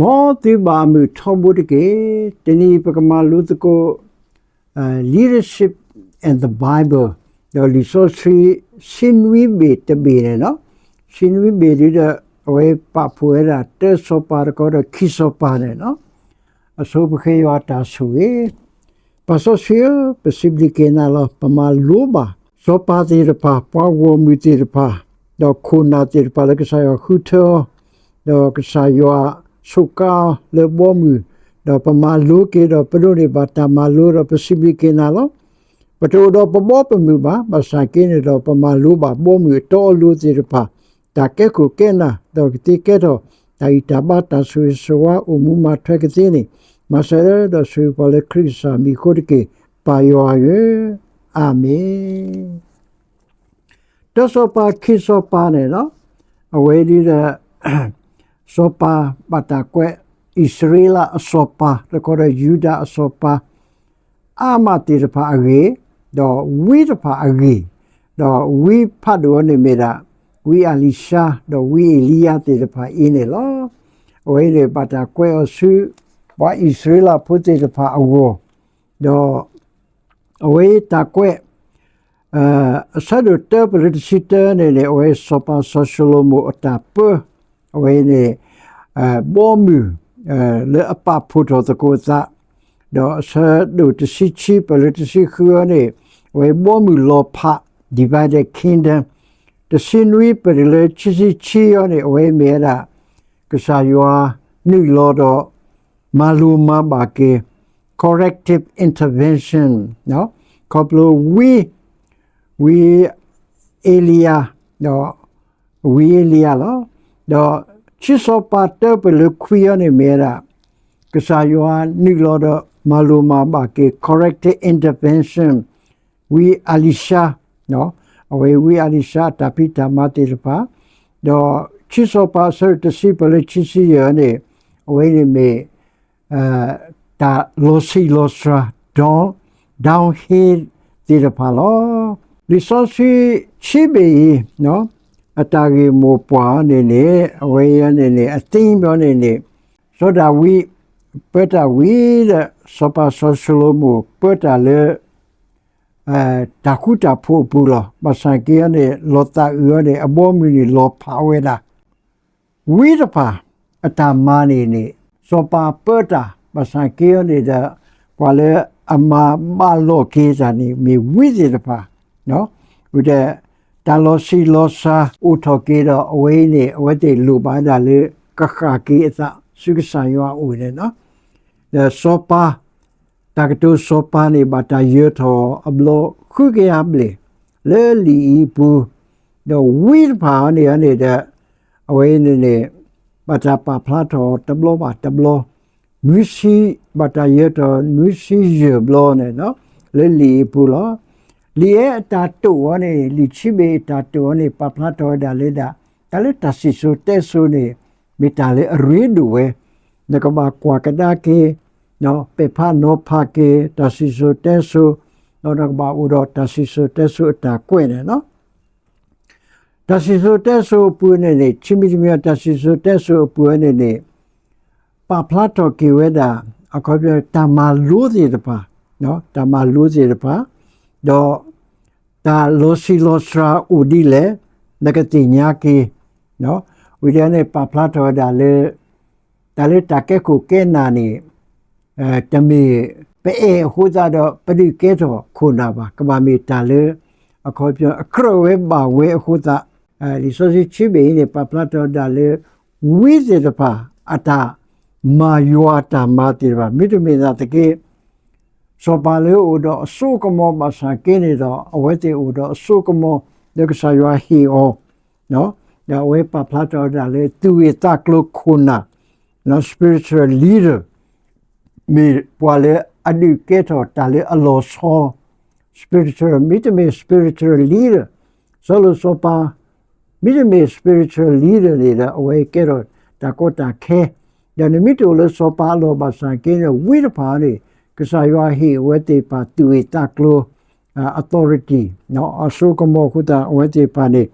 မ်သုဘၣ်အမုာ်ထီဘိတက့ၢ်. တနံၤအံၤပကမၤလိသကိး Leadership and the Bible ဒီးလံာ်စီဆှံ ဆံနွံဘ့ၣ်တဘ့ၣ်န့ၣ်လီၤ. ဆံနွံဘ့ၣ်ဒ်ဒီး အဝဲပာ်ဖှိၣ်ဝဲဒၣ်တၢစီၤပၤတခီဒီးခံစီၤပၤန့ၣ်လီၤ. အဆိပဃ့ယွၤတၢ်ဆိၣ်ဂ့ၤ ပၢ်စီဆှံဧၢ, ပစံးဘျုးက့ၤနၤလီၤ. ပမၤလိဘၣ် စီၤပၤသ့ၣ်တဖၣ်, ပှၤဂီၢ်မုၢ်သ့ၣ်တဖၣ်, ဒီးခိၣ်နၢ်သ့ၣ်တဖၣ်လၢကစၢ်ယွၤဃုထၢအီၤ, ဒီးကစၢ်ယွၤစူးကါအီၤလၢဘီမုၢ်, ဒီးပမၤလိက့ၤဒီးပဒိးန့ၢ်ဘၣ်တၢ်မၤလိဒီးပစံးဘျုးက့ၤနၤလီၤ. ပတအိၣ်ဒီးပဘီပမုၢ်ဘၣ်, ဘၣ်ဆၣ်က့န့ၣ်ဒီး ပမၤလိဘၣ်ဘီမုၢ်အတီအလိၤသ့ၣ်တဖၣ် တၢ်ကဲခိၣ်ကဲနၢ်, ဒီးကသ့ကဲထီၣ် တၢ်ဂံၢ်တၢ်ဘါ တၢ်ဆိၣ်ဂ့ၤဆိၣ်ဝါ အိၣ်မူမၤထွဲကသ့န့ၣ်, မၤစၢၤဒီးဆိၣ်ဂ့ၤပှၤလၢခရံာ်ကစၢ်မံၤအဃိတက့ၢ်. ပၢ်ယွၤဧၢ, အၤမ့ၣ်. တၢစီၤပၤခံစီၤပၤန့ၣ်လီၤ. အဝဲဒ်ဒီး စီၤပၤဘၣ်တၢ်ကွဲး အံၣ်စရ့လးအစီၤပၤ တခီဒီးယူဒၤအစီၤပၤ အါမးသ့ၣ်တဖၣ်အဂ့ၢ်, ဒီးဝံတဖၣ်အဂ့ၢ်, ဒီးဝံဖးဒိၣ်အီၤန့ၣ်မ့ၢ်ဒၣ် ဝံအၤလံၤၡါ ဒီးဝံအ့လံယၤသ့ၣ်တဖၣ်အံၤန့ၣ်လီၤ. အဝဲအံၤန့ၣ် ဘၣ်တၢ်ကွဲးအီၤဆူ ပှၤအံၣ်စရ့လးဖိသ့ၣ်တဖၣ်အဂီၢ်, ဒီး အဝဲတၢ်ကွဲး အဆၢဒိၣ်တၢပလၢတဆံတၢန့ၣ်န့ၣ် အဝဲစီၤပၤစီၤၡလိၤမိၣ်အတၢ်ပၢ အဝဲန့ၣ် ဘီမုၢ် လၢအပာ်ဖှိၣ်ထီၣ်သကိးအသး, ဒီးအဆၢဒိၣ်တဆံခံပလၢတဆံဃုအံၤန့ၣ် အဝဲဘီမုၢ်လီၤဖး divided kingdom, တဆံနွံပလၢခံဆံခံအံၤန့ၣ် အဝဲမ့ၢ်ဝဲဒၣ် ကစၢ်ယွၤနုာ်လီၤဒီး မၤလိၤမၤဘၣ်က့ၤ corrective intervention ခီဖျိဝံ ဝံအ့လံယၤ ဒီးဝံအ့လံယၤလီၤ. ဒီးခံစီၤပၤတၢပလၢခွံအံၤန့ၣ်မ့ၢ်ဝဲဒၣ် ကစၢ်ယွၤနုာ်လီၤဒီးမၤလိၤမၤဘၣ်က့ၤ corrective intervention ဝံအၤလံၤၡါ, အဝဲဝံအၤလံၤၡါအတၢ်ဖံးတၢ်မၤသ့ၣ်တဖၣ်, ဒီးခံစီၤပၤအဆၢဒိၣ်တဆံပလၢခံဆံယဲၢ်န့ၣ် အဝဲန့ၣ်မ့ၢ် တၢ်လီၤဆံးလီၤစှၤ downhill သ့ၣ်တဖၣ်လီၤ. လံာ်စီဆှံခံဘ့ၣ်အံၤ အတၢ်ဂ့ၢ်မိၢ်ပှၢ်အံၤန့ၣ်န့ၣ် အဝဲအံၤန့ၣ်န့ၣ် အသ့ဘီန့ၣ်န့ၣ် စီၤဒၤဝံး ပၢတၢ်ဝံၤဒီး စီၤပၤစီၤၡလိၤမိၣ် ပၢတၢ်လၢ တၢ်ဃူတၢ်ဖိးအပူၤလီၤ. ဘၣ်ဆၣ်က့အံၤန့ၣ် လီၤသးအုးအံၤန့ၣ် အဘီအမုၢ်န့ၣ်လီၤဖးဝဲဒၣ် ဝံတဖၣ် အတၢ်မၤန့ၣ်န့ၣ် စီၤပၤပၢတၢ် ဘၣ်ဆၣ်က့အံၤန့ၣ်ဒီး ပှၤလၢအမၤဘၣ်လိာ်က့ၤတၢ်န့ၣ် မ့ၢ်ဝံသ့ၣ်တဖၣ်, ဝံဒီး တၢ်လီၤဆံးလီၤစှၤအိၣ်ထီၣ်က့ၤဒီး အဝဲအံၤန့ၣ် အဝဲသ့ၣ်လိၣ်ဘၣ်ဝဲဒၣ်လၢ ကဃၣ်က့ၤအသးဆူကစၢ်ယွၤအအိၣ်န့ၣ်လီၤ. ဒီးစီၤပၤ တၢ်ကတိၤစီၤပၤန့ၣ် ဘၣ်တၢ်ယၢၤထီၣ်အဘျီဃုကယၤဘျဲၣ် လၢလံာ်အံၤအပူၤ, ဒီးဝံတဖၣ်အံၤန့ၣ်န့ၣ်ဒီး အဝဲအံၤန့ၣ်န့ၣ် ဘၣ်တၢ်ပာ်ဖျါထီၣ်တဘျီဘၣ်တဘျီ, နွံဆံ ဘၣ်တၢ်ယၢၤထီၣ်နွံဆံယဲၢ်ဘျီန့ၣ် လၢလံာ်အံၤအပူၤလီၤ. လံာ်အဲအတၢ်တိာ်အံၤန့ၣ် လံာ်ခံဘ့ၣ်အတၢ်တိာ်အံၤန့ၣ် ပာ်ဖျါထီၣ်ဝဲဒၣ်လၢဒၣ် တၢ်လၢတၢ်စံၣ်စိၤတဲစိၤန့ၣ် မ့ၢ်တၢ်လၢအရ့ဒိၣ်ဝဲ, နကဘၣ်ကွၢ်ကဒါက့ၤ, ပဲာ်ဖးနီၤဖးက့ၤ တၢ်စံၣ်စိၤတဲစိၤ, ဒီးနကဘၣ်အိၣ်ဒီးတၢ်စံၣ်စိၤတဲစိၤအတၢ်ကွဲးန့ၣ်လီၤ. တၢ်စံၣ်စိၤတဲစိၤအပူၤန့ၣ်န့ၣ် ခံမံၤတမံၤ တၢ်စံၣ်စိၤတဲစိၤအပူၤန့ၣ်န့ၣ် ပာ်ဖျါထီၣ်က့ၤဝဲဒၣ် အခီပညီ တၢ်မၤလိသ့ၣ်တဖၣ်, တၢ်မၤလိသ့ၣ်တဖၣ်, ဒီး တၢ်လီၤဆံးလီၤစှၤအိၣ်ဒ်လဲၣ် နကသ့ၣ်ညါက့ၤ, ဝံၤဒီးန့ၣ် ပာ်ဖျါထီၣ်ဝဲဒၣ်လၢ တၢ်လၢတၢ်ကဲခိၣ်ကဲနၢ်န့ၣ် တမ့ၢ်ပအဲၣ်အဃိသတးဒီး ပဒုးကဲထီၣ်ခိၣ်နၢ်ဘၣ်, ကဘၣ်မ့ၢ်တၢ်လၢ အခီပညီ အကြၢးဝဲဘၣ်ဝဲအဃိသတး, လံာ်စီဆှံခံဘ့ၣ်အံၤန့ၣ် ပာ်ဖျါထီၣ်ဝဲဒၣ်လၢ ဝံသ့ၣ်တဖၣ် အတၢ်မၤယွၤတၢ်မၤသ့ၣ်တဖၣ် မ့တမ့ၢ်သနာ်သက့ စီၤပၤလၢအိၣ်ဒီးအစိကမီၤဘၣ်ဆၣ်က့န့ၣ်ဒီး အဝဲသ့ၣ်အိၣ်ဒီးအစိကမီၤ လၢကစၢ်ယွၤဟ့ၣ်အီၤ, ဒီးအဝဲပာ်ဖျါထီၣ်ဝဲဒၣ်လၢ သူၣ်ဂ့ၢ်သးကျိၤခိၣ်နၢ် spiritual leader မ့ၢ်ပှၤလၢအဒုးကဲထီၣ်တၢ်လၢအလီၤဆီ spiritual မ့တမ့ၢ် spiritual leader စီၤလိၤစီၤပၤ မ့တမ့ၢ် spiritual leader န့ၣ်ဒီး အဝဲကဲထီၣ်တၢ်ကီတၢ်ခဲ, ဒီးနမ့ၢ်တအိၣ်လၢစီၤပၤအလီၢ်ဘၣ်ဆၣ်က့န့ၣ် ဝံတဖၣ်န့ၣ် ကစၢ်ယွၤဟ့ၣ်အဝဲသ့ၣ်တဖၣ်သူၣ်ဂ့ၢ်သးကျိၤ authority အစိကမီၤအဃိသတး အဝဲသ့ၣ်တဖၣ်န့ၣ်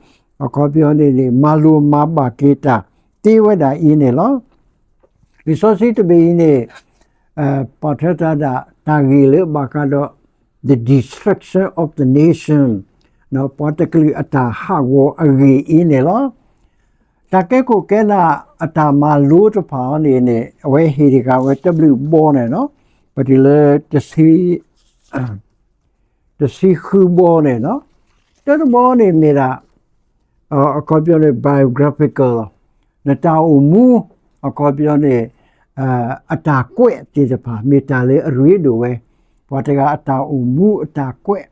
အခီပညီန့ၣ်န့ၣ် မၤလိၤမၤဘၣ်က့ၤတၢ်သ့ဝဲဒၣ်အံၤန့ၣ်လီၤ. လံာ်စီဆှံတဘ့ၣ်အံၤန့ၣ် ပာ်ထွဲတၢ်ဒၣ် တၢ်ဂ့ၢ်လၢဘၣ်ဃးဒီး the destruction of the nation, ပှၤတကလုာ်အတၢ်ဟးဂီၤအဂ့ၢ်အံၤန့ၣ်လီၤ. တၢ်ကဲခိၣ်ကဲနၢ်အတၢ်မၤလိတဖၣ်အံၤန့ၣ်န့ၣ် အဝဲဟ့ၣ်တဂၤဝဲတဘျုးဘီန့ၣ်လီၤ. ပတုၤလၢ တဆံဃုဘီန့ၣ်လီၤ. တၢတဘီန့ၣ်မ့ၢ်ဒၣ် အခီပညီန့ၣ် biographical လီၤ. နတၢ်အိၣ်မူ အခီပညီန့ၣ် အတၢ်ကွဲးသ့ၣ်တဖၣ် မ့ၢ်တၢ်လၢအရ့ဒိၣ်ဝဲ, ပှၤတဂၤအတၢ်အိၣ်မူအတၢ်ကွဲး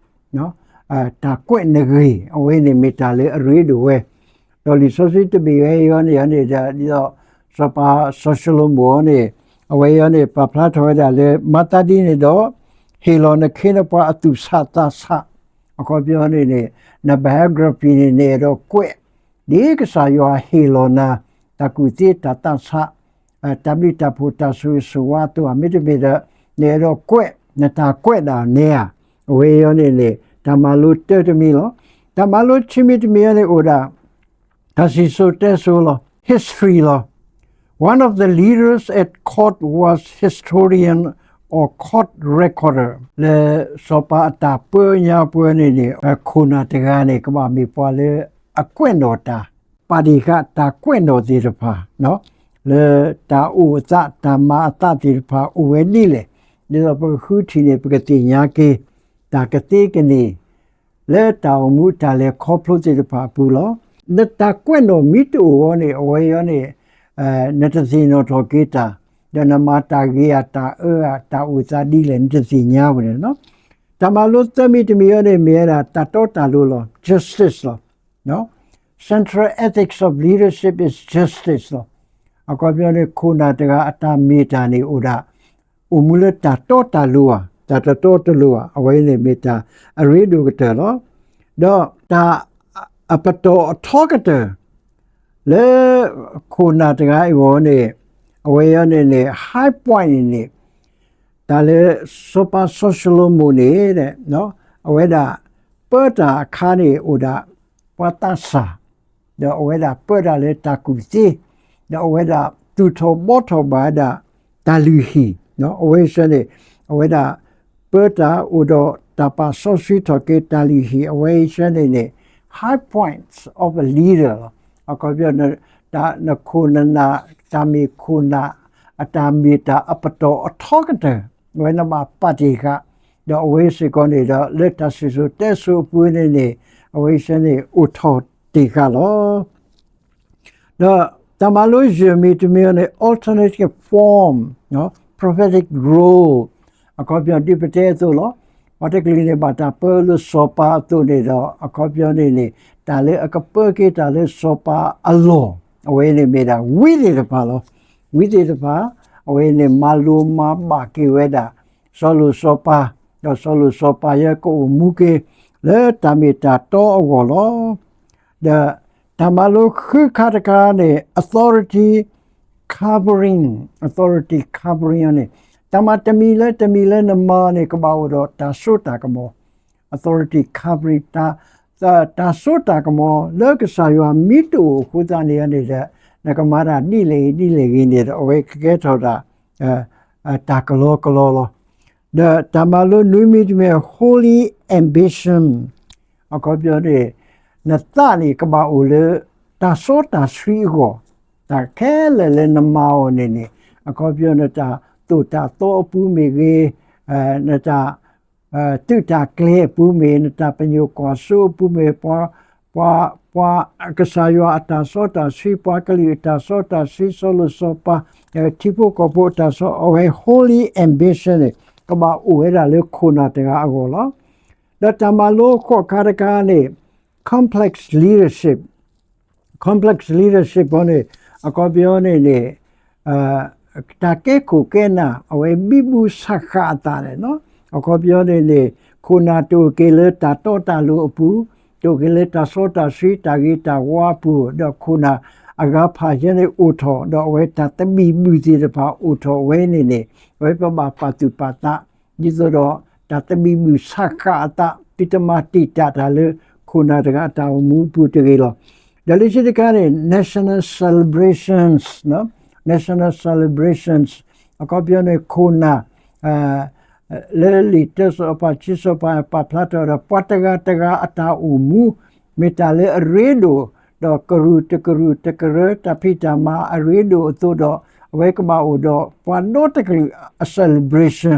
တၢ်ကွဲးနဂ့ၢ် အဝဲန့ၣ်မ့ၢ်တၢ်လၢအရ့ဒိၣ်ဝဲ, ဒီးလံာ်စီဆှံတဘ့ၣ်ဝဲအံၤန့ၣ်န့ၣ် ဒ်သိး စီၤပၤစီၤၡလိၤမိၣ်န့ၣ် အဝဲအံၤန့ၣ် ပာ်ဖျါထီၣ်ဝဲဒၣ်လၢ မၤသးဒ်န့ၣ်ဒီး ဟ့ၣ်လီၤနခ့နပှၤအသူၣ်ဆးသးဆး, အခီပညီန့ၣ်န့ၣ် န biography န့ၣ် နအဲၣ်ဒိးကွဲး ဒ်ကစၢ်ယွၤဟ့ၣ်လီၤနၤ တၢ်ကူၣ်သ့တၢ်သးဆး တၢ်ဘျုးတၢ်ဖှိၣ်တၢ်ဆိၣ်ဂ့ၤဆိၣ်ဝါအသိးဧါ မ့တမ့ၢ်ဒီး နအဲၣ်ဒိးကွဲး နတၢ်ကွဲးဒၣ်နဲဧါ, အဝဲအံၤန့ၣ်န့ၣ် တၢ်မၤလိတၢတမံၤလီၤ. တၢ်မၤလိဆံမံၤတမံၤန့ၣ်အိၣ်ဒၣ် တၢ်စံၣ်စိၤတဲစိၤလီၤ history လီၤ. One of the leaders at court was historian or court recorder လၢစီၤပၤအတၢ်ပၢညါပှဲၤန့ၣ်န့ၣ် ခိၣ်နၢ်တဂၤန့ၣ် ကဘၣ်မ့ၢ်ပှၤလၢအကွဲးနီၣ်တၢ် ပာ်တ့ၢ်ဃာ်တၢ်ကွဲးနီၣ်သ့ၣ်တဖၣ် လၢတၢ်အိၣ်အသးတၢ်မၤအသးသ့ၣ်တဖၣ်အိၣ်ဝဲဒ်လဲၣ်, ဒ်သိးပကဃုထံၣ်န့ၣ် ပကသ့ၣ်ညါက့ၤ တၢ်ကသ့ကန့ၢ် လၢတၢ်အိၣ်မူတၢ်လဲၤခီဖျိသ့ၣ်တဖၣ်အပူၤလီၤ. နတၢ်ကွဲးနီၣ်မ့ၢ်တအိၣ်အီၤန့ၣ် အဝဲအံၤန့ၣ် နတသ့ၣ်နီၣ်ထီၣ်က့ၤတၢ်, ဒီးနမၤတၢ်ဂ့ၤဧါတၢ်အၢဧါတၢ်အိၣ်သးဒ်လဲၣ် နတသ့ၣ်ညါဝဲန့ၣ်လီၤ. တၢ်မၤလိသၢမံၤတမံၤအံၤန့ၣ် မ့ၢ်ဝဲဒၣ်တၢ်တီတၢ်လိၤလီၤ justice လီၤ. Central ethics of leadership is justice လီၤ. အခီပညီန့ၣ် ခိၣ်နၢ်တဂၤအတၢ်မ့ၢ်တၢ်န့ၣ်အိၣ်ဒၣ် အိၣ်မူလၢတၢ်တီတၢ်လိၤဧါ တၢ်တတီတလိၤဧါ အဝဲအံၤန့ၣ်မ့ၢ်တၢ်အရ့ဒိၣ်ကတၢၢ်လီၤ. ဒီးတၢ်အပတီၢ်အထီကတၢၢ် လၢခိၣ်နၢ်တဂၤအဂီၢ်န့ၣ် အဝဲအံၤန့ၣ်န့ၣ် high point န့ၣ်န့ၣ် တၢ်လၢစီၤပၤစီၤၡလိၤမိၣ်န့ၣ် အဝဲဒၣ်ပၢတၢ်အခါန့ၣ်အိၣ်ဒၣ် ပှၤသးစၢ် ဒီးအဝဲဒၣ်ပၢတၢ်လၢတၢ်ကူၣ်သ့, ဒီးအဝဲဒၣ်သူၣ်ထီၣ်ဘှီထီၣ်ဘၣ်ဝဲဒၣ်တၢ်လုၢ်ဟံၣ်, အဝဲဆၢန့ၣ် အဝဲဒၣ်ပၢတၢ်အိၣ်ဒီးတၢ်ပာ်စီဆှံထီၣ်က့ၤတၢ်လုၢ်ဟံၣ် အဝဲဆၢန့ၣ်န့ၣ် high points of a leader လီၤ. အခီပညီ နခိၣ်နနၢ် တၢ်မ့ၢ်ခိၣ်နၢ် အတၢ်မ့ၢ်တၢ်အပတီၢ်အထီကတၢၢ် အဝဲနဘၣ်ပာ်တ့ၢ်ဃာ်, ဒီးအဝဲစ့ၢ်ကီးန့ၣ်ဒီး လၢတၢ်စံၣ်စိၤတဲစိၤအပူၤန့ၣ်န့ၣ် အဝဲဆၢန့ၣ်အိၣ်ထီၣ်တ့ၢ်ဃာ်လီၤ. ဒီးတၢ်မၤလိယဲၢ်မံၤတမံၤအံၤန့ၣ် alternative form prophetic role အခီပညီဒ်ပတဲအသိးလီၤ. ပှၤတကလုာ်န့ၣ်ဘၣ်တၢ်ပၢလၢစီၤပၤအသိးန့ၣ်ဒီး အခီပညီန့ၣ်န့ၣ် တၢ်လၢအကပၢက့ၤတၢ်လၢစီၤပၤအလီၢ် အဝဲန့ၣ်မ့ၢ်ဒၣ်ဝံသ့ၣ်တဖၣ်လီၤ. ဝံသ့ၣ်တဖၣ် အဝဲန့ၣ်မၤလိမၤဘၣ်က့ၤဝဲဒၣ် စီၤလိၤစီၤပၤ, ဒီးစီၤလိၤစီၤပၤယဲကအိၣ်မူက့ၤ လၢတၢ်မ့ၢ်တၢ်တီအဂီၢ်လီၤ. ဒီးတၢ်မၤလိဃုခါတခါန့ၣ် authority covering, authority covering န့ၣ် တၢ်မၤတမံၤလၢတမံၤလၢနမၤန့ၣ် ကဘၣ်အိၣ်ဒီးတၢ်စိတၢ်ကမီၤ, authority covering တၢ် တၢ်စိတၢ်ကမီၤ လၢကစၢ်ယွၤမ့ၢ်တအိၣ်အဃိသတးန့ၣ်န့ၣ်ဒီး နကမၤတၢ်ဒ်လဲၣ်ဂ့ၤဒ်လဲၣ်ဂ့ၤန့ၣ်ဒီး အဝဲကကဲထီၣ်တၢ် တၢ်ကလီကလီလီၤ. ဒီးတၢ်မၤလိနွံမံၤတမံၤ holy ambition အခီပညီန့ၣ် နသးန့ၣ်ကဘၣ်အိၣ်လၢ တၢ်စီတၢ်ဆှံအဂီၢ်, တၢ်ခဲလၢာ်လၢနမၤအီၤန့ၣ်န့ၣ် အခီပညီနတၢ်သိၣ်တၢ်သီအပူၤမ့ၢ်ဂ့ၤ, နတၢ် သုးတၢ်ကျဲၤအပူၤမ့ၢ် နတၢ်ပညိၣ်ကွၢ်စိအပူၤမ့ၢ် ပှၤ ပှၤ ပှၤကစၢ်ယွၤအတၢ်စီတၢ်ဆှံ ပှၤကလုာ်အတၢ်စီတၢ်ဆှံ စီၤလိၤစီၤပၤ ထံဖိကီၢ်ဖိအတၢ်စီ အဝဲ holy ambition န့ၣ် ကဘၣ်အိၣ်ဝဲဒၣ်လၢခိၣ်နၢ်တဂၤအဂီၢ်လီၤ. ဒီးတၢ်မၤလိဃိးခါတခါန့ၣ် complex leadership complex leadership အံၤန့ၣ် အခီပညီန့ၣ်န့ၣ် တၢ်ကဲခိၣ်ကဲနၢ် အဝဲဘံဘူဆးဃာ်အသးန့ၣ်လီၤ. အခီပညီန့ၣ်န့ၣ် ခိၣ်နၢ်တအိၣ်က့ၤလၢတၢ်တီတၢ်လိၤအပူၤ, တအိၣ်က့ၤလၢတၢ်စီတၢ်ဆှံ တၢ်ဂ့ၤတၢ်ဝါအပူၤ, ဒီးခိၣ်နၢ်အဂၤဖးယဲန့ၣ်အိၣ်ထီၣ်, ဒီးအဝဲတၢ်သဘံၣ်ဘုၣ်သ့ၣ်တဖၣ်အိၣ်ထီၣ်ဝဲန့ၣ်န့ၣ် အဝဲပဘၣ်ပာ်သူၣ်ပာ်သး ဒ်သိးဒီး တၢ်သဘံၣ်ဘုၣ်ဆးဃာ်အသး သုတမၤတံာ်တာ်တၢ်လၢ ခိၣ်နၢ်တဂၤအတၢ်အိၣ်မူအပူၤတဂ့ၤလီၤ. ဒီးလၢခံတခါန့ၣ် national celebrations န့ၣ် national celebrations အခီပညီန့ၣ် ခိၣ်နၢ် လၢလံာ်တၢစီၤပၤခံစီၤပၤပာ်ဖျါထီၣ်ဒီး ပှၤတဂၤတဂၤအတၢ်အိၣ်မူ မ့ၢ်တၢ်လၢအရ့ဒိၣ်, ဒီးကရူၢ်တကရူၢ်တကရၢ တၢ်ဖံးတၢ်မၤအရ့ဒိၣ်အသိးဒီး အဝဲကဘၣ်အိၣ်ဒီးပှၤဒီတကလုာ်အ celebration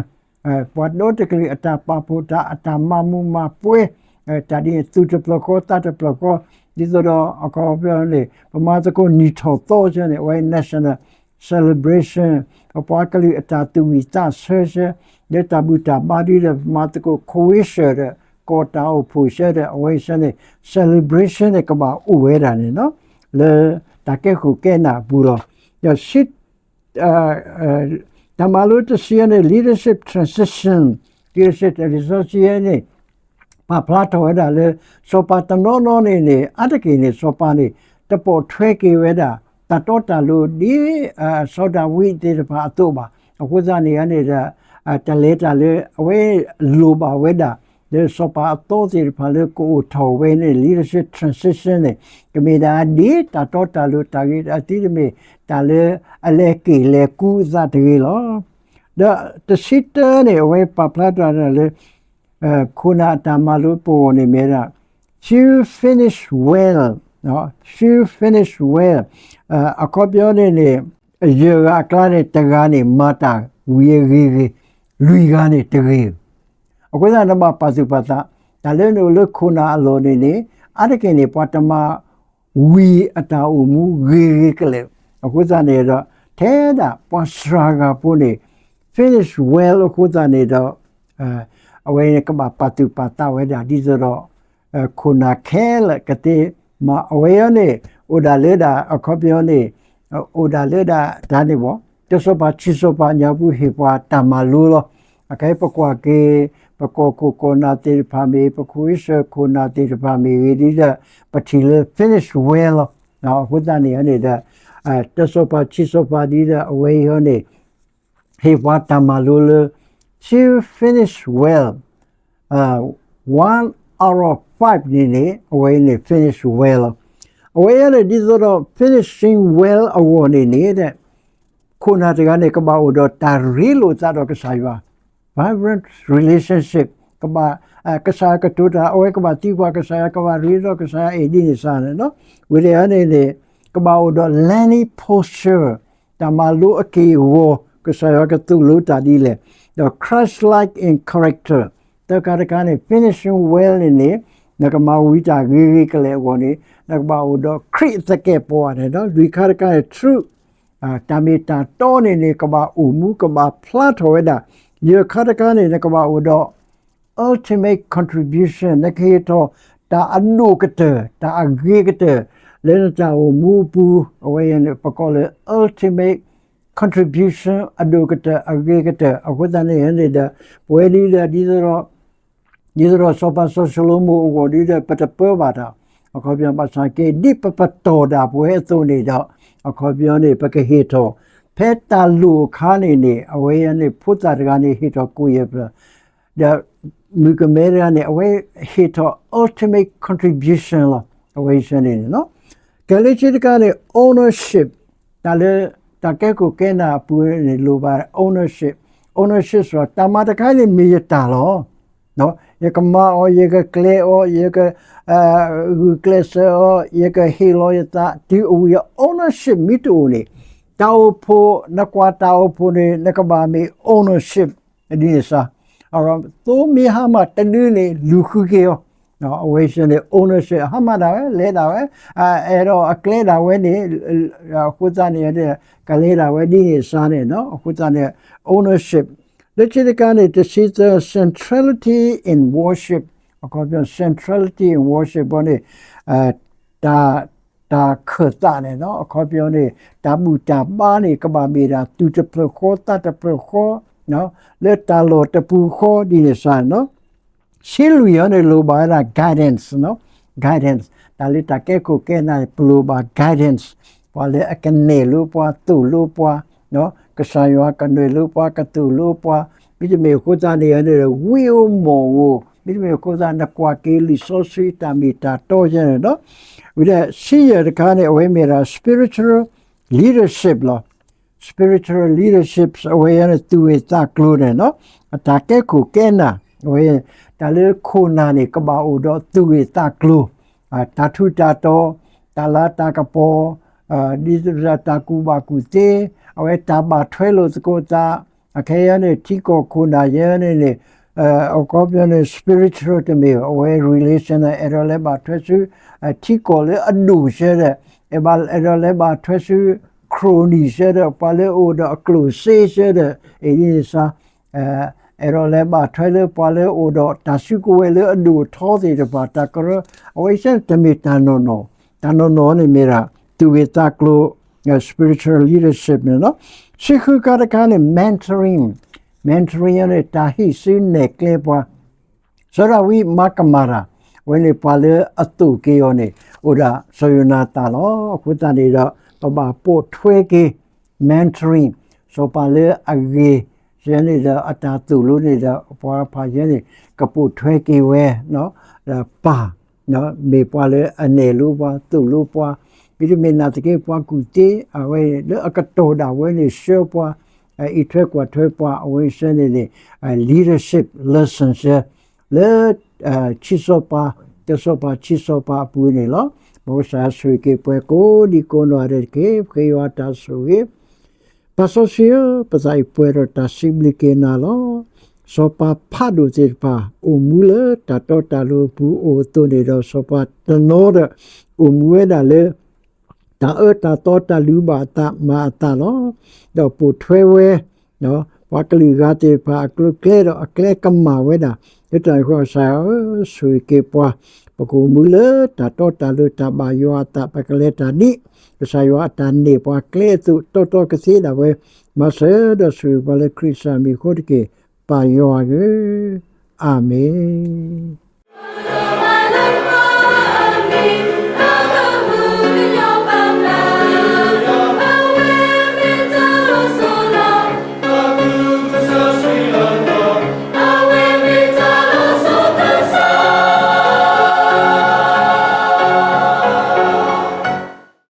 ပှၤဒီတကလုာ်အတၢ်ပာ်ဖှိၣ်တၢ် အတၢ်မၤမူးမၤပွဲ တၢ်ဒ်န့ၣ် သူၣ်တဖျၢၣ်ဃီသးတဖျၢၣ်ဃီ ဒ်သိးဒီးအခီပညီန့ၣ် ပမၤသကိးနံၣ်ထီၣ်သီဆၢန့ၣ် အဝဲ national celebration ပပှၤကလုာ်အတၢ်သူၣ်ဝံၣ်သးဆၢဆၢ လၢတၢ်ဘူၣ်တၢ်ဘါဒ်ဒီး ပမၤသကိးခိးဝ့ဆၢၣ်ဒီး ကီၢ်တၢ်အိၣ်ဖှိၣ်ဆၢဒီး အဝဲဆၢန့ၣ် celebration န့ၣ် ကဘၣ်အိၣ်ဝဲဒၣ်န့ၣ်လီၤ. လၢတၢ်ကဲခိၣ်ကဲနၢ်အပူၤလီၤ. ဒီး တၢ်မၤလိတဆံန့ၣ် leadership transition, leadership လံာ်စီဆှံန့ၣ် ပာ်ဖျါထီၣ်ဝဲဒၣ်လၢ စီၤပၤတနီၤနီၤန့ၣ်န့ၣ် အါတက့ၢ်န့ၣ် စီၤပၤန့ၣ် တပိာ်ထွဲက့ၤဝဲဒၣ် တၢ်တီတၢ်လိၤဒ် စီၤဒၤဝံးသ့ၣ်တဖၣ်အသိးဘၣ်. အဃိသတးန့ၣ်န့ၣ်ဒီး တၢ်လဲၤတၢ်လၢအဝဲလိၣ်ဘၣ်ဝဲဒၣ် လၢစီၤပၤအသီသ့ၣ်တဖၣ်လၢကအိၣ်ထီၣ်ဝဲန့ၣ် leadership transition န့ၣ် ကမ့ၢ်ဒၣ်ဒ်တၢ်တီတၢ်လိၤတၢ်ဂ့ၤတၢ်သံတမ့ၢ် တၢ်လၢအလဲၤက့ၤလဲၤကူအသးတဂ့ၤလီၤ. ဒီးတဆံတၢန့ၣ် အဝဲပာ်ဖျါထီၣ်ဒၣ်လၢ ခိၣ်နၢ်အတၢ်မၤလိပဂီၢ်န့ၣ်မ့ၢ်ဒၣ် few finish well, few finish well အခီပညီန့ၣ်န့ၣ် ယဲၢ်ဂၤအကျါန့ၣ် တဂၤန့ၣ် မၤတၢ်ဝံၤအဂ့ၤဂ့ၤ, လွံၢ်ဂၤန့ၣ်တဂ့ၤ. အဃိသတးနဘၣ်ပာ်သူၣ်ပာ်သး တၢ်လၢနအိၣ်လၢခိၣ်နၢ်အလီၢ်န့ၣ်န့ၣ် အါတက့ၢ်န့ၣ် ပှၤတမၤ ဝံၤအတၢ်အိၣ်မူဂ့ၤဂ့ၤကလဲာ်. အဃိသတးန့ၣ်ဒီး ထဲဒၣ်ပှၤစှၤဂၤဖိန့ၣ် finish well အဃိသတးန့ၣ်ဒီး အဝဲကဘၣ်ပာ်သူၣ်ပာ်သးဝဲဒၣ် ဒ်သိးဒီး ခိၣ်နၢ်ခဲလၢာ်ကသ့မၤအဝဲအံၤန့ၣ် အိၣ်ဒၣ်လၢဒၣ်အခီပညီန့ၣ် အိၣ်ဒၣ်လၢဒၣ်တၢ်န့ၣ်ဘၣ် တၢစီၤပၤခံစီၤပၤညါပူၤဟ့ၣ်ပှၤတၢ်မၤလိလီၤ. အခဲအံၤပကွၢ်က့ၤ ပကီၢ်ခိၣ်ကီၢ်နၢ်သ့ၣ်တဖၣ်မ့ၢ် ပခိၣ်အ့ၡၢၣ်ခိၣ်နၢ်သ့ၣ်တဖၣ်မ့ၢ်ဂ့ၤဒ်ဒီး ပထံၣ်လၢ finish well လီၤ. အဃိသတးန့ၣ်န့ၣ်ဒီး တၢစီၤပၤခံစီၤပၤဒ်ဒီးအဝဲအံၤန့ၣ် ဟ့ၣ်ပှၤတၢ်မၤလိလၢ few finish well, one out of five န့ၣ်န့ၣ် အဝဲအံၤန့ၣ် finish well လီၤ. အဝဲအံၤန့ၣ် ဒ်သိးဒီး finishing well အဂီၢ်န့ၣ်န့ၣ် ခိၣ်နၢ်တဂၤန့ၣ် ကဘၣ်အိၣ်ဒီးတၢ်ရ့လိာ်သးဒီးကစၢ်ယွၤ vibrant relationship ကဘၣ် ကစၢ်ယွၤကတိၤတၢ် အဝဲကဘၣ်သံကွၢ်ကစၢ်ယွၤ ကဘၣ်ရ့ဒီးကစၢ်ယွၤအဲၣ်ဒ်န့ၣ်စ့ၢ်န့ၣ်လီၤ. ဝံၤလၢန့ၣ်န့ၣ် ကဘၣ်အိၣ်ဒီး learning posture တၢ်မၤလိအက့ၢ်အဂီၤ ကစၢ်ယွၤကသိၣ်လိတၢ်ဒ်လဲၣ်, ဒီး Christ-like in character သၢခါတခါန့ၣ် finishing well န့ၣ်န့ၣ် နကမၤဝံၤတၢ်ဂ့ၤဂ့ၤကလဲာ်အဂီၢ်န့ၣ် နကဘၣ်အိၣ်ဒီးခရံာ်အသကဲးပဝးန့ၣ်လီၤ. လွံၢ်ခါတခါန့ၣ် truth တၢ်မ့ၢ်တၢ်တီန့ၣ်န့ၣ် ကဘၣ်အိၣ်မူကဘၣ်ဖျါထီၣ်ဝဲဒၣ်. ယဲၢ်ခါတခါန့ၣ် နကဘၣ်အိၣ်ဒီး ultimate contribution နကဟ့ၣ်ထီၣ်တၢ်အဒိၣ်ကတၢၢ် တၢ်အဂ့ၤကတၢၢ် လၢနတၢ်အိၣ်မူအပူၤ အဝဲအံၤန့ၣ် ပကိးလၢ ultimate contribution အဒိၣ်ကတၢၢ် အဂ့ၤကတၢၢ်. အဃိသတးန့ၣ်န့ၣ်ဒီး ပဝဲဒ်ဒီး ဒ်သိးဒီး ဒ်သိးဒီးစီၤပၤစီၤၡလိၤမိၣ်အဂီၢ်ဒ်ဒီး ပတပၢဘၣ်တၢ် အခီပညီဘၣ်ဆၣ်က့ ဒ်ပပတီၢ်ဒၣ်ပဝဲအသိးန့ၣ်ဒီး အခီပညီန့ၣ် ပကဟ့ၣ်ထီၣ် ဖဲတၢ်လိၣ်အခါန့ၣ်န့ၣ် အဝဲအံၤန့ၣ် ဖိသၣ်တဂၤန့ၣ် ဟ့ၣ်ထီၣ်ကိၣ်ယဲၢ်ဖျၢၣ် ဒီးမုၣ်ကမဲတဂၤန့ၣ် အဝဲဟ့ၣ်ထီၣ် ultimate contribution လီၤ. အဝဲအံၤန့ၣ်န့ၣ်လီၤ. ကလဲၤဆံတခါန့ၣ် ownership တၢ်လၢ တၢ်ကဲခိၣ်ကဲနၢ်အပူၤန့ၣ် လိၣ်ဘၣ် ownership, ownership စ့ၢ် တၢ်မၤတခါန့ၣ်မ့ၢ်ယတၢ်လီၤ. ယကမၤအီၤ, ယကကျဲးအီၤ, ယက ဂုာ်ကျဲးစၢးအီၤ, ယကဟ့ၣ်လီၤယသး တုၤအဝံၤ ownership မ့ၢ်တအိၣ်န့ၣ် တၢ်အိၣ်ဖှိၣ် နကွၢ်တၢ်အိၣ်ဖှိၣ်န့ၣ် နကဘၣ်မ့ၢ် ownership ဒ်န့ၣ်စ့ၢ်. သိမ့ၢ်ဟါမၢ်တဒုန့ၣ် လူၤဃုက့ၤအီၤ အဝဲအံၤန့ၣ် ownership ဟါမၢ်ဒၣ်ဝဲ လဲၤဒၣ်ဝဲ အဲၣ်ဒိးအကျဲဒၣ်ဝဲန့ၣ် အဃိသတးန့ၣ် ကလဲၤဒၣ်ဝဲဒ်န့ၣ်စ့ၢ်န့ၣ်လီၤ. အဃိသတးန့ၣ် ownership လၢခံတခါန့ၣ် တဆံသၢ centrality in worship အခီပညီ centrality in worship ဘီန့ၣ် တၢ် တၢ်ခၢၣ်သးန့ၣ်လီၤ. အခီပညီန့ၣ် တၢ်ဘူၣ်တၢ်ဘါန့ၣ် ကဘၣ်မ့ၢ်ဒၣ်သူၣ်တဖျၢၣ်ဃီသးတဖျၢၣ်ဃီ လၢတၢ်လီၢ်တပူၤဃီဒ်န့ၣ်စ့ၢ်န့ၣ်လီၤ. ဆံလွံၢ်အံၤန့ၣ် လိၣ်ဘၣ်ဝဲဒၣ် guidance န့ၣ်လီၤ. guidance တၢ်လၢတၢ်ကဲခိၣ်ကဲနၢ်န့ၣ် ပလိၣ်ဘၣ် guidance ပှၤလၢအကနဲၣ်လိပှၤ သိၣ်လိပှၤ ကစၢ်ယွၤကနဲၣ်လိပှၤ ကသိၣ်လိပှၤ မ့တမ့ၢ်အဃိသတးန့ၣ် ဝံဧိၤမီၢ်ဧိၤ မ့တမ့ၢ်အဃိသတး နကွၢ်က့ၤလံာ်စီဆှံတၢ်မ့ၢ်တၢ်တီယဲန့ၣ်လီၤ. ဝံၤဒီးဆံယဲၢ်တခါန့ၣ် အဝဲမ့ၢ်ဒၣ် spiritual leadership လီၤ. spiritual leaderships အဝဲန့ၣ် သူၣ်ဂ့ၢ်သးကျိၤန့ၣ် အတၢ်ကဲခိၣ်ကဲနၢ် အဝဲ တၢ်လၢခိၣ်နၢ်န့ၣ် ကဘၣ်အိၣ်ဒီးသူၣ်ဂ့ၢ်သးကျိၤ တၢ်ထူးတၢ်တီၤ တၢ်လၤတၢ်ကပီၤ ဒ်သိးတၢ်ကူၣ်ဘၣ်ကူၣ်သ့ အဝဲတၢ်ဘၣ်ထွဲလိာ်သကိးသး အခဲအံၤန့ၣ် ထံကီၢ်ခိၣ်နၢ်ယဲန့ၣ်န့ၣ် အခီပညီန့ၣ် spiritual တမ့ၢ် အဝဲ relation န့ၣ် အဲၣ်ဒိးလဲၤဘၣ်ထွဲဆူ ထံကီၢ်လၢအဒိၣ်ဆၢဒီး အဲၣ်ဒိးလဲၤဘၣ်ထွဲဆူ ခရိၣ်နံၣ်ဆၢဒီး ပှၤလၢအအိၣ်ဒီးအကျိၣ်စ့ဆၢဒီး အ့ၣ်ဒ်န့ၣ်စါ အဲၣ်ဒိးလဲၤဘၣ်ထွဲလၢပှၤလၢအအိၣ်ဒီးတၢ်စုကဝဲၤလၢအဒိၣ်အထီသ့ၣ်တဖၣ် တၢ်ကရၢ အဝဲဆၢတမ့ၢ်တၢ်နီၢ်နီၢ် တၢ်နီၢ်နီၢ်န့ၣ်မ့ၢ်ဒၣ် သူၣ်ဂ့ၢ်သးကျိၤ spiritual leadership န့ၣ်လီၤ. ဆံဃုခါတခါန့ၣ် mentoring, mentoring န့ၣ် တၢ်ဟံးစုနဲၣ်ကျဲပှၤ စီၤဒၤဝံးမၤကမၣ်တၢ် အဝဲန့ၣ်ပှၤလၢအသိၣ်က့ၤအီၤန့ၣ် အိၣ်ဒၣ်စီၤယိၤနၤသၣ်လီၤ. အဃိသတးန့ၣ်ဒီး ပဘၣ်ပိာ်ထွဲက့ၤ mentoring စီၤပၤလၢအဂ့ၤ ယဲန့ၣ်ဒီးအတၢ်သိၣ်လိန့ၣ်ဒီး ပှၤဖးယဲန့ၣ် ကပိာ်ထွဲက့ၤဝဲ ပၢ် မ့ၢ်ပှၤလၢအနဲၣ်လိပှၤ သိၣ်လိပှၤ မ့တမ့ၢ်နာ်သက့ ပှၤကူၣ်သ့ အဝဲလၢအကတီၢ်ဒၣ်ဝဲန့ၣ် ဆှၢပှၤ အံးထွဲကွၢ်ထွဲပှၤ အဝဲဆၢန့ၣ်န့ၣ် leadership lesson ဆၢ လၢ ခံစီၤပၤ တၢ်စီၤပၤ ခံစီၤပၤအပူၤန့ၣ်လီၤ. မ်ကစၢ်ယွၤဆိၣ်ဂ့ၤက့ၤပှၤကိးဒံကိးနီၢ်ဂၤဒဲးတက့ၢ်. ပဃ့ယွၤအတၢ်ဆိၣ်ဂ့ၤ ပၢ်စီဆှံဧၢ, ပသးအံၤပှဲၤဒီးတၢ်စံးဘျုးက့ၤနၤလီၤ. စီၤပၤဖးဒိၣ်သ့ၣ်တဖၣ် အိၣ်မူလၢတၢ်တီတၢ်လိၤအပူၤအိၣ်အသိးန့ၣ်ဒီး စီၤပၤတနီၤဒီး အိၣ်မူဝဲဒၣ်လၢ တၢ်အၢတၢ်သီတၢ်လုၢ်ဘၣ်အသးမၤအသးလီၤ. ဒီးပိာ်ထွဲဝဲ ပှၤကလုာ်ဂၤသ့ၣ်တဖၣ်အကျိၤအကျဲဒီးအကျဲကမၣ်ဝဲဒၣ် လၢတၢ်န့ၣ်အဃိ ကစၢ်ယွၤဧၢ, ဆိၣ်ဂ့ၤက့ၤပှၤ ပကအိၣ်မူလၢတၢ်တီတၢ်လိၤတၢ်ဘၣ်ယွၤအသး ပကလဲၤတၢ်ဒ် ကစၢ်ယွၤအတၢ်နဲၣ်ပှၤကျဲအသိးတီတီကသ့ဒၣ်ဝဲ မၤစၢၤဒီးဆိၣ်ဂ့ၤပှၤလၢခရံာ်ကစၢ်မံၤအဃိတက့ၢ်. ပၢ်ယွၤဧၢ, အၤမ့ၣ်.